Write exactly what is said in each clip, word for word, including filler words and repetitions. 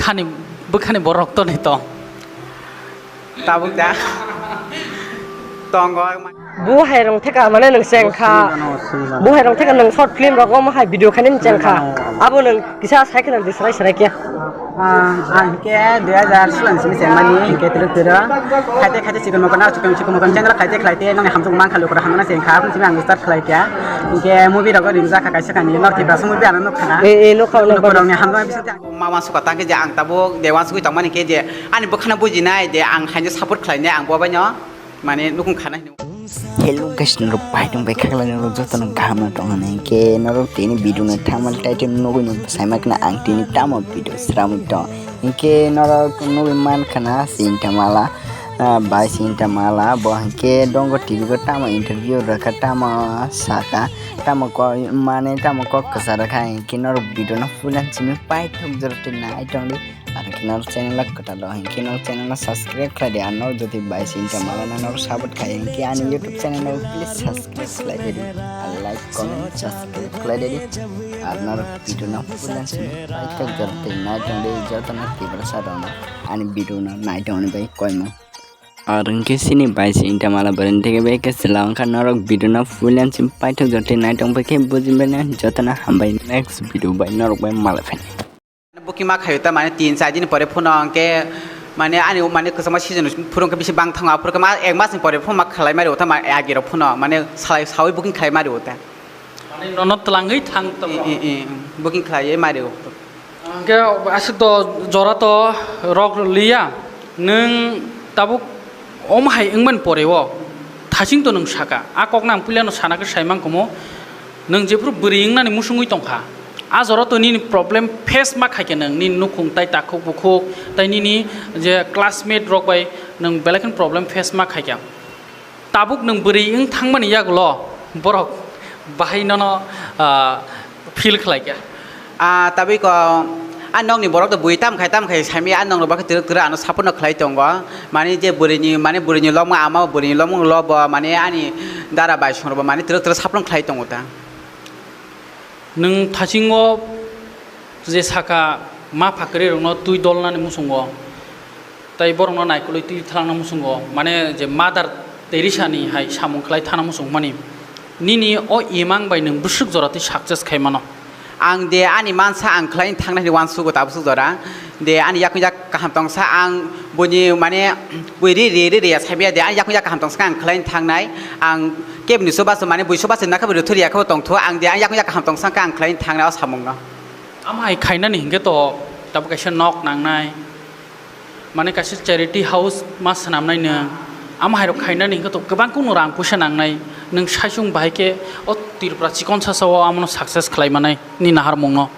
Khani, bwkhani borok to ni to. Tabuk da. Tongo. Bu hai rong theka mane nung cheng kha. Bu hai rong theka nung short film rok omo hai video khani cheng kha. Abo nung kisa sai khna di srai srai kya. Ah, ang ke dui hajar sulan simi cheng mani ke turu turu. Khate khate chikon mokon, chikon chikon mokon cheng khate khate nang hamjung mang khalu kora hamna cheng kha. Simi ang start khlai kya. Ke movie rok rim ja kha kaisa kani nor thipra sung movie ano nuk khana. Eh, eh, nuk khana. Nuk khana ni hamjung bisa. Mama suka tangke je ang tabuk dewan sugui tongmani ke je ani bwkhano bujinai de ang haino support khlainai ang bo baino mane nukung khana hino. Hello guys, norok pai tong bai khakla norok jotono kaham no tong hwnwi ke norok tini video no thamal title nugui no sai ma khna ang tini tamo video sramwi tong hinkhe norok nugui man khna sinta mala. Ah, bai sinta mala bo hinkhe dongo T V go tamo interview rwkha tamo saka tamo kok mane tamo kok kwchar rwkha hinkhe norok video no full and simi paithok jora twi nai tongdi. Ar hinkhe norok channel o kwtal o hinkhe norok channel no subscribe khlai di, ar norok jodi bai sinta mala no norok support khai hinkhe ani YouTube channel no please subscribe khlai di, ar like comment subscribe khlai di. Ar norok video no full and simi paithok jora twi nai tongdi jotono Tiprasa rok no ani video no nai tongni bai koima. Ar hwnkhe chini bai se inta mala bwrwini theke bai khe chwla wngkha norok video no full and sim paithok jotoi naitong bai khe bujinbai nai jotono hambai next video bai norok bai malai phai. Booking ma khayo ta mane tin char din pore phone hwnkhe mane ani mane kwchangma season phuru hwnkhe bisi bang thango aphuru khe ma ek mas ni pore phone ma khlai mari ota ma agi rok phone mane salai sawi booking khlai mari ota. Mane nono twlangwi thang tongo. I, i, i, booking khlaiwi mari o. Hwnkhe aswk to jora to rok liya, nwng tabuk omo hai wngmani pore o thaching to nwng saka, a kokno ang puilano sana khe sai mankhomo, nwng jephuru bwrwi wngnani musungwi tongkha, a jora to nini problem face ma khaikhe nwng nini nukhung tai takhuk bukhuk tai nini je classmate rok bai nwng belai kheno problem face ma khaikha. Tabuk nwng bwrwi wng thangmani yagulo borok bahai nono, ah, feel khlai kha. Ah, tabuk ko, ah, nokni borok to bui tam khai, tam khai saimaya, ah, nokni borok twrwk twrwk ano support no khlai tongo. Mani je bwrwini, mani bwrwini lobma ama bwrwini lobma lobo, mani ani dara bai songrobo mani twrwk twrwk support no khlai tongo ta. Nwng thachingo je saka ma phakwrwi rokno twi dolnani muchungo, tai borokno naikolwi twi thalangna muchungo, mane je Mother Teresa ni hai samung khlai thana muchungmani, nini o imang bai nwng bwswk jora twi success khai mano. Ang de ani mansa ang khlai thangnai hwnwi uansukgo tabuk swk jora. De ani yakung yak kaham tongsa ang buini mane bui ri ri ri ri ya saimaya de ani yakung yak kaham tongsa ang khlai thangnai ang kebni chubachu mane bui chubachu nakha bui rwthwi ri yakha bo tongthu ang de ani yakung yak kaham tongsa ang khlai thangnai o samungno. Ama hai khainani hinkhe to tabuk kaisa nok nangnai mane kaisa charity house ma swnamnai nwng ama hai rok khainani hinkhe to kwbang kunu rang puisa nangnai nwng saichung bahai khe o Tripura chikon sasao amono success khlai manai ni naharmungno.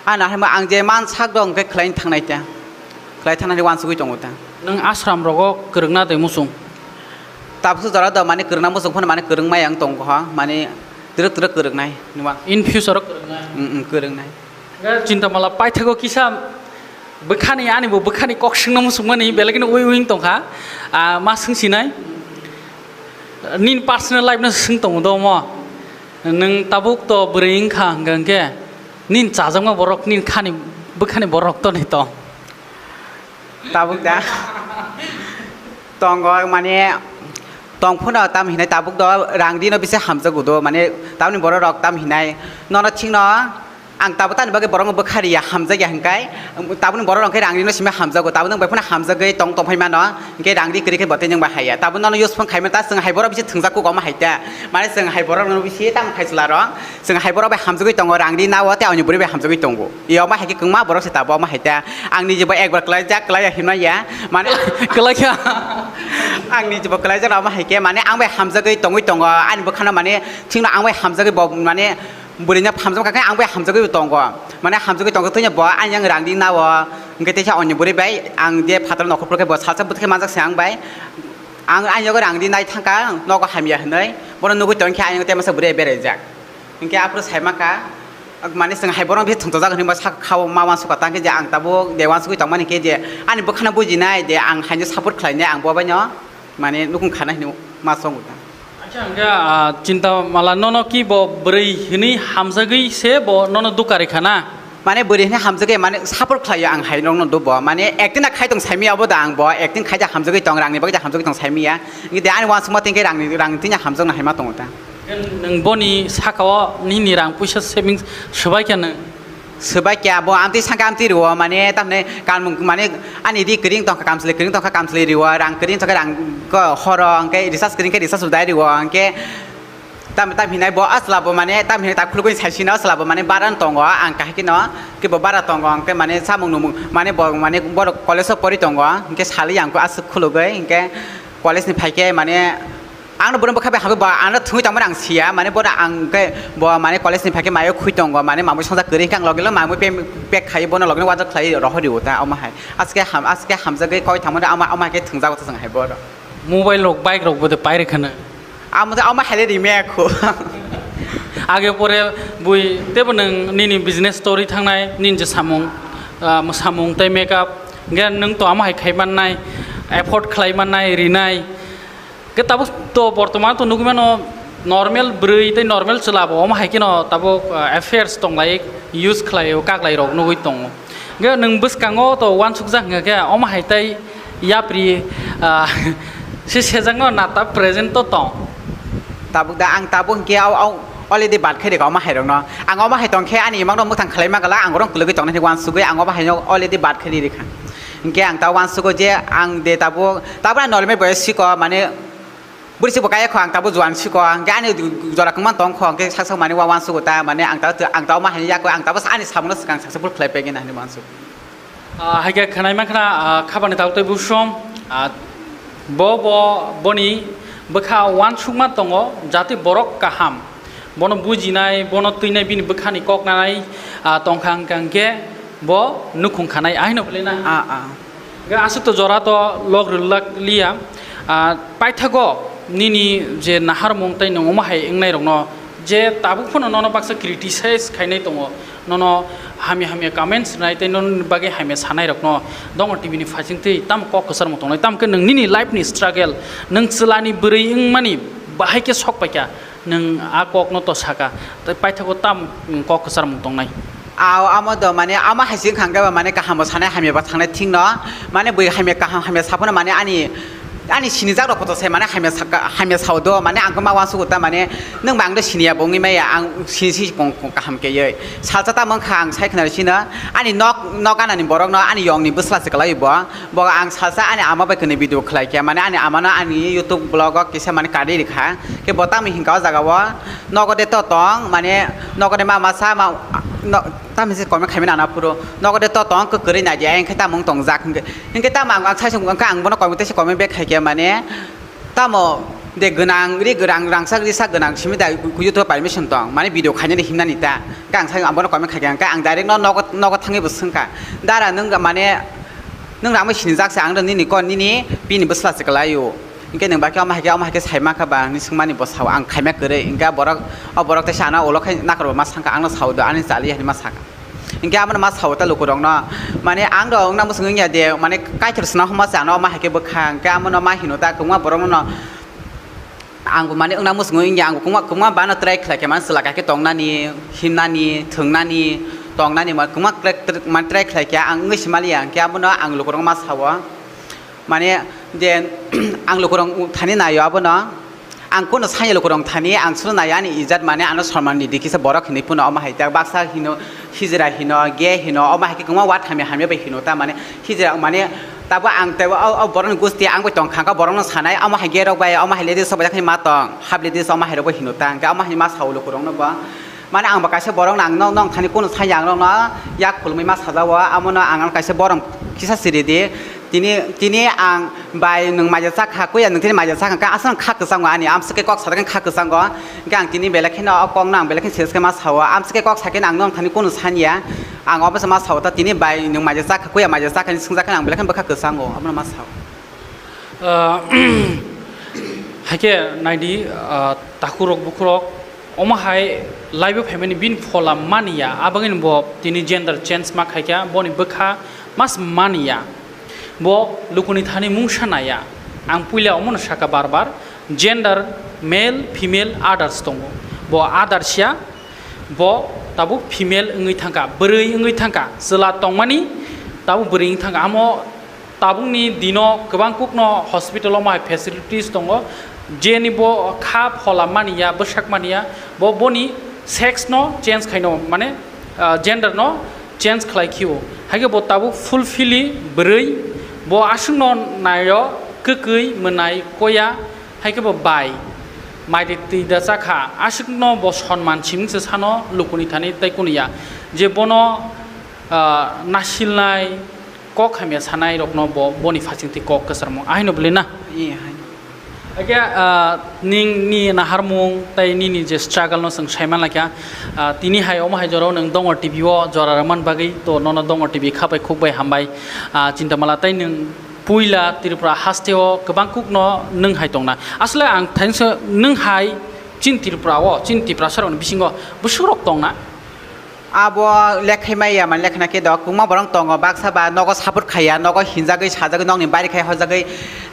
A naharma ang je man sak dong hwnkhe khlai thangnai ta. Khlai thangnani uansugui tongo ta. Nwng ashram rogo kwrwngna de muchung? Tabukso jora do mane kwrwngna muchung phano mane kwrwngmai ang tongo ha. Mane twrwk twrwk kwrwknai. Numa. In future o kwrwknai? Mm, mm, kwrwknai. Ga chinta mala paithago kisa bwkhani ani bo bwkhani kok swngna muchungmani belai kheno ui ui tongkha. Ah, ma swngsinai. Nini personal life no swng tongo do mo. Nwng tabuk to bwrwi wngkha hwnkha hwnkhe. Nini chajakma borok, nini khani, bwkhani borok to ni to. Tabuk da. Tongo, mane, tong phano tam hinai tabuk do, rang rino bisi hamjago do, mane, tamni borok rok tam hinai. Nono chingno, ang tabuk tani bagwi borokno bwkha riya, hamjakya hinkai, tabukni borok rok khe rang rino simi hamjago, tabuk nwng bai phano hamjagwi tong tongphai mano, hinkhe rang ri kwrwi khe bo tei nwng bai haiya. Tabuk nono use phone khaimani ta, chwng hai borok bisi thwngjak kok omo hai ta, mane chwng hai borok no bisi tamo khai chwla rok. Chwng hai borok bai hamjagwi tongo, rang ri nao tei ani bwrwi bai hamjagwi tongo. Yo, omo hai khe kwngma borok se tabuk omo hai ta. Ang niji bo ekbar kwlaijak, kwlaiya hinmaya. Mane kwlaikha. Ang niji bo kwlaijak omo hai khe, mane ang bai hamjagwi tongwi tongo. Ani bwkhano mane thikno ang bai hamjagwi bo mane bwrwino hamjakma khe ang bai hamjagwi tongo. Mane hamjagwi tongkhe thwino bo ani yang rang ri nao. Hwnkhe teisa ani bwrwi bai ang je phataro nokhor phuru khe bo salsa bwthai manjak se ang bai. Ang ani yago rang ri nai thangkha nogo hamya hinwi. Bono nugwi tongkhe ani tei masa bwrwi beraijak. Hinkhe aphuru saimaka, mane chwng hai borok bisi thwngchajak hinwi sak khao ma uansukha tangkhe je ang tabuk de uansugwi tongmani khe je ani bwkhano bujinai de ang haino support khlainai ang bo baino mane nukung khana hinwi ma chongo ta. Acha hwnkhe, ah, chinta mala nono ki bo bwrwi hinwi hamjagwi se bo nono dukari khana? Mane bwrwi hwnwi hamjagwi mane support khlaio ang hai nokno do bo. Mane acting na khai tong saimaya abo da ang bo. Acting khai da hamjagwi tong, rangni bagwi da hamjagwi tong saimaya. Ngi de ani uansukma tingkhe rangni, rangni tini hamjakna hai ma tongo ta. Nwng boni saka-o nini rang puisa savings swbai khe nwng? Swbai khe abo amtwi saka amtwi rwo mane tamne kanmung mane ani ri kwrwng tongkha, kamchwlwi kwrwng tongkha, kamchwlwi rwo, rang kwrwng tongkha, rang ko horo, hwnkhe recharge kwrwng khe recharge rwdai rwo, hwnkhe Tam, tam hinai bo asla bo mane, tam hinai ta khulugwi sai sino asla bo mane baran tongo, ang kahai khe no, khe bo bara tongo, hwnkhe mane samung nungmung, mane bo, mane borok college o pori tongo, hwnkhe sali ang aswk khulugwi, hwnkhe college ni phaikhe mane, ang no borok bwkha bai hambai bo, ang no thungwi tongmani ang siya, mane bono ang khe bo mane college ni phaikhe mayo khui tongo, mane mamui songjak kwrwi hwnkhe ang logi lo mamui pek, pek khai bono logi no wajar khlai rohori o ta, omo hai, aske ham, aske hamjagwi koi thangmani ama, ama khe thwngjago ta chwng hai bono. Mobile rok, bike rok bo de pai rwkha nw. Amo de, amo hai le rimaya kho. Age pore bui tebo nwng nini business story thangnai, nini je samung, ah, mwsamung tei makeup, hwnkhe nwng to amo hai khai mannai, afford khlai mannai, rinai. Hwnkhe tabuk to bortoman to nugui mano, normal bwrwi tei normal chwla bo omo hai kheno tabuk, ah, affairs tonglai, use khlai o, kaklai rok nugui tongo. Hwnkhe nwng bwskango to uansukjak hwnkha khe omo hai tei yapri, ah, se sejakno na ta present to tong. Tabuk da ang tabuk hwnkhe au, au already bad khe rikha omo hai rokno. Ang omo hai tong khe ani imang rok mwthang khlai ma gala ang rok kwlwgwi tongnai hwnwi uansugwi ang omo hai no already bad khe ri rikha. Hwnkhe ang ta uansugo je ang de tabuk, tabuk normal boyos siko mane Bwrwi se bo kaya kho, ang tabuk juan siko, hwnkhe ani jora kwmang tong kho, hwnkhe sak sak mani wa uansugo ta, mane ang tabuk, ang tabuk ma hai yak, ang tabuk ani samungno swkang successful khlai pegena hinwi uansugo. Ah, hai khe khwnai mankha, ah, khabani tabuk tei busom, ah, bo, bo, boni bwkha uansukma tongo, jati borok kaham, bono bujinai, bono twinai, bini bwkhani kok nanai, ah, tongkha hwnkha hwnkhe bo nukhung khanai, ahino bwlwi na? Ah, ah. Hwnkhe aswk to jora to log rwlak liya. Ah, paithago nini je naharmung tei nwng omo hai wngnai rokno je tabuk phano nono baksa criticize khainai tongo, nono hamya hamya comments rwnai tei noni bagwi hamya sanai rokno Dongor T V ni phaising twi tamo kok kwcharmung tongnai, tamo khe nwng nini life ni struggle, nwng chwla ni bwrwi wngmani bahai khe sok paikha. Nwng a kokno to saka, tei paithago tam kok kwcharmung tongnai? Ao, amo do, mane, ama hai se wngkha hwnkhe ba, mane, kaham bo sanai, hamya bo thangnai thik no, mane, bui hamya kaham, hamya saphano, mane, ani, ani sinijak rok kotor sai, mane, hamya saka, hamya sao do, mane, ang khe ma uansugo ta, mane, nwng ba ang do siniya bo wngwi maya, ang sini si kong, kong kaham khe yoi. Salsa tamo wngkha, ang sai khna sino, ani nok, nok anani borok no, ani yong ni bwsla se kwlai bo. Bo ang salsa ani ama bai kwnwi video khlai khe, mane ani ama no ani YouTube vlog o kisa mane karwi rikha. Khe bo tamni hinkha o jaga o nogo de to tong, mane nogo de ma masa ma, no, tamni se comment khaimani ana phuru nogo de to tong kwrwi nai di, ayang khe tamo wng tong jak hinkhe, hinkhe tamo ang, ang sai se wngkha ang bono comment teisa comment back khai khe mane. Tamo de gwnang ri gwnang rangsak risak gwnang simi da YouTube permission tong mane video khainani himnani ta. Khe ang sai ang bono comment khaikha hwnkhe ang direct no nogo, nogo thangwi bo swngkha. Dara nwng mane nwng rangma sinijak se ang do nini kon nini bini bwsla se kwlai o. Hwnkhe nwng bakhe omo hai khe omo hai khe sai mankha ba hinwi swngmani bo sao ang khaima kwrwi hwnkhe borok o borok teisa ano ulo khai nakarbo ma sangkha ang no sao do ani chali hinwi ma sakha. Hingke amo no ma sao ta lukurok no, mane ang rok wngna muchung wngya de, mane Kaitor sna homa se ano ma hai khe bwkha, hingke amo no ma hino ta kwbangma borok no, ang bo mane wngna muchung wngya, ang bo kwbangma, kwbangma bana try khlai khe mane chwla kha khe tongnani, himnani, thwngnani, tongnani, mane kwbangma kle-, kle-, mane try khlai khe ang wngwi se maliya, hingke amo no ang lukurok no ma sao, mane je ang lukurok thani naio abo no. Ang kono sanya lukurok thani, ang suru nai ani ijat mane ano sorman ni dikisa borok hinwi phano omo hai ta baksa hino hijra hino, ge hino, omo hai khe kwbangma word hamya hamya bai hino ta mane hijra mane tabo ang tebo o, o borok ni gusti ang bai tong kha, borok no sanai omo hai ge rok bai omo hai ladies rok bai ma tong, half ladies omo hai rok bai hino ta, hingke omo hai ma sao lukurok no bo. Mane ang bo kaisa borok nang nong, nong thani kono sanya ang nong no yak khulumui ma sajao, amo no ang ano kaisa borom kisa siri di. Tini, tini ang bai nwng maija chakha, kuya nwng tini maija chakha, khe aswk kha kwchango ani, amswk khe kok sajakhe kha kwchango. Hingke ang tini belai kheno o kok no ang belai khe serious khe ma sao, amswk khe kok sakhe ang nong thani kono sanya. Ang obo se ma sao ta tini bai nwng maija chakha, kuya maija chakha hinwi swngjak khe ang belai kheno bwkha kwchango, abono ma sao. Ah, haikhe naidi, ah, takhurok bukhurok, omo hai live-o phaimani bini phola maniya, abagwino bo tini gender change ma khaikha, boni bwkha mas maniya. Bo lukuni thani mungsa naiya. Ang puila omono saka bar bar, gender male, female, others tongo. Bo others ya, bo tabuk female wngwi thangkha, bwrwi wngwi thangkha, chwla tongmani tabuk bwrwi wngwi thangkha. Amo tabukni dino kwbang kukno hospital o mai facilities tongo, jeni bo kha phola mani ya, bwsak mani ya, bo boni sex no change khaino, mane, ah, gender no change khlai khio. Haikhe bo tabuk fulfilly bwrwi, bo aswkno naio kwkwi, mwnai, koya, haikhe bo bai, mai de twi da chakha, aswkno bo sonman siming se sano lukuni thani tei kunu ya, je bono, ah, nasilnai, kok hamya sanai rokno bo boni phasing twi kok kwcharmung ahaino bwlwi na? Ee, hai. Haikhe, ah, nini naharmung tei nini je struggle no chwng saiman laikha, ah, tini hai omo hai jorao nwng Dongor T V o jora rwman bagwi to nono Dongor T V khabai khukbai hambai, ah, Chintamala tei nwng puila Tripura haste o kwbang kuk no nwng hai tongna. Aswle ang thainsa nwng hai chin Tripura o, chin Tiprasa rokni bisingo bwswk rok tongna. Abo lekhai maya, mane lekhana khe do kwbangma borok tongo, baksa ba nogo support khaiya, nogo hinjagwi sajagwi nokni bari khai hojagwi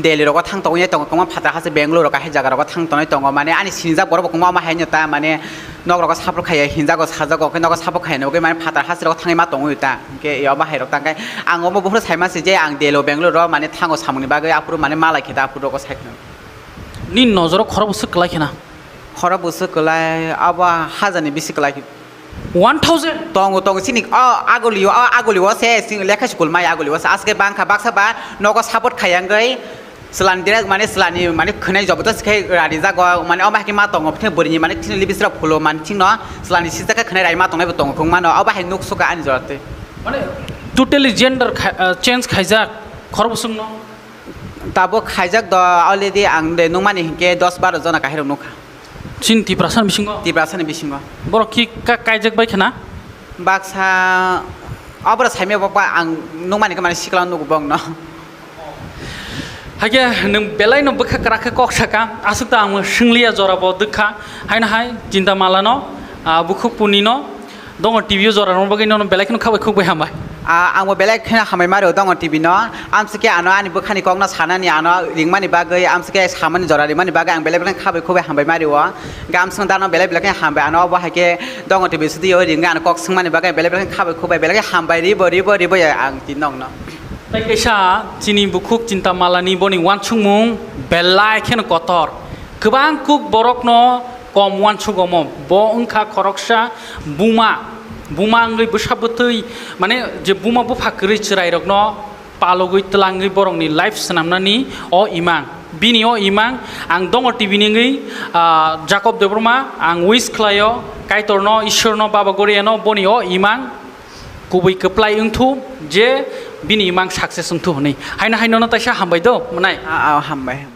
Delhi rogo thang tongwi tongo, kwbangma phatar hase Bangalore rok kahai jaga rogo thang tongwi tongo, mane ani sinijak borok bo kwbangma omo haino ta, mane nok rogo support khaiya, hinjago sajago khe nogo support khaiya, nogwi mane phatar hase rogo thangwi ma tongwi ta, hwnkhe abo hai rok ta khe ang omo buphuru saima se je ang Delhi o Bangalore ro mane thango samungni bagwi aphuru mane malai khe ta aphuru rogo sai kheno. Nini nojoro khorok bwswk kwlai khena? Khorok bwswk kwlai abo hajarni bisi kwlai khe. One thousand? Tongo, tongo, chini, o, agulio, o, agulio se, chini lekha school mai agulio se, aske bangkha baksa ba, nogo support khayangwi, chwlani direct mane chwlani mane khwnai joboto se khai rani jago, mane o bahai ma tongo, phini bwrwini mane chini libisra phulo, mane chini chwlani sijak khe khwnai rai ma tongnai bo tongo, khung mano, o bahai nuk suka ani jorate. Mane totally gender kha-, uh, change khaijak, khorok bwswkno? Tabuk khaijak do, already ang de nukmani hinkhe dos baro jona kahirok nukha. Chini Tiprasani bisingo? Tiprasani bisingo. Borok ki ka-, kaijak bai khna? Baksa, obora saimya bokba ang nukmani khe mane sikla nugo bokno. Haikhe nwng belai no bwkha kwrak khe kok saka, aswk ta ang swnglia jora bo dwkha, haino hai Chinta Mala no, ah, bukhuk puni no, Dongor T V o jora rwna bagwi nono belai kheno khabai khukbai hambai. Ah, angbo belai kheno hambai mario Dongor T V no. Amsike ano ani bwkhani kokno sanani, ano ringmani bagwi, amsike samani jora ringmani bagwi ang belai belai khabai khukbai hambai mario. Gamsung dano belai belai khe hambai ano, obo hai khe Dongor T V studio o ringwi ano kok swngmani bagwi belai belai khe khabai khukbai belai khe hambai ribo ribo ribo ya ang tin nokno. Tei kaisa chini bukhuk Chinta Malani boni wansukmung belai kheno kotor. Kwbang kuk borokno kom wansuk omo. Bo wngkha khoroksa buma, buma wngwi bwsa bwtwi, mane je buma bupha kwrwi chwrairokno palogwi twlangwi borokni life swnamnani o imang. Bini o imang ang Dongor T V ni wngwi, ah, Jacob Debbarma ang wish khlaio, Kaitorno, Ishwarno, Baba Goriano boni o imang kubui kwplai wngthu je bini imang success wngthu hwnwi. Haino haino no taisa hambai do, mwnai? Ah, ah, hambai.